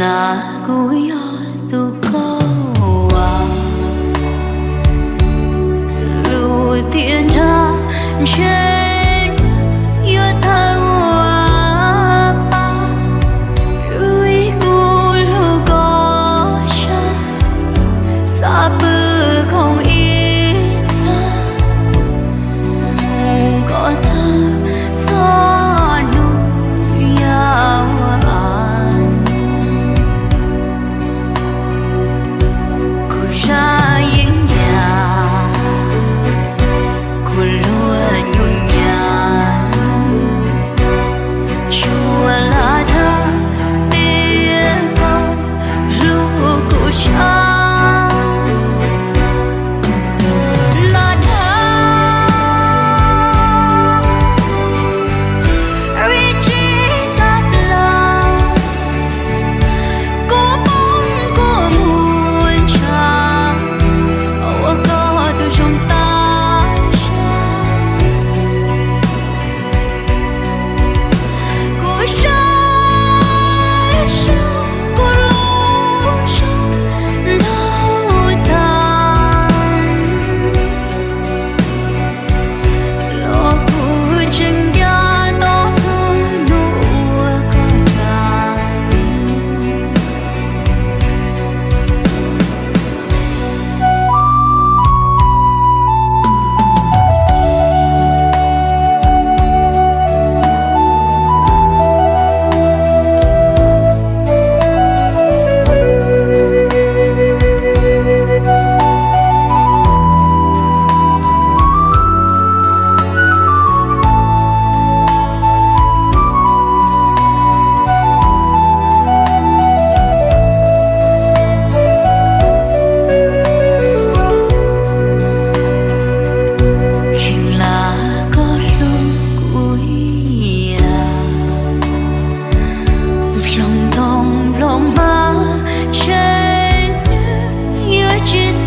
Cas kuv yog tus koj uas lub tiaj nrag ntshe yuav tawg ua pab, ib tug hlub koj tshaj xav pw khoom ib txhis mus kom tag txog hnub yau. Kuv zaj yeeb yam, kuv luag nyuj nyam, tsuas lam dag tias koj hlub kuv tshaj. Lam dag vim tsis xav plam, kuv poob kuv mus ntshav ua koj tus zoo tag siab. Kuv saib saib kuv lub zog ntau tag, los kuv tseem nco txog hnub uas koj dag. Kheev lam koj hlub kuv ib yam, nplooj ntoo nplooj hmab ntshe nws yuav tsis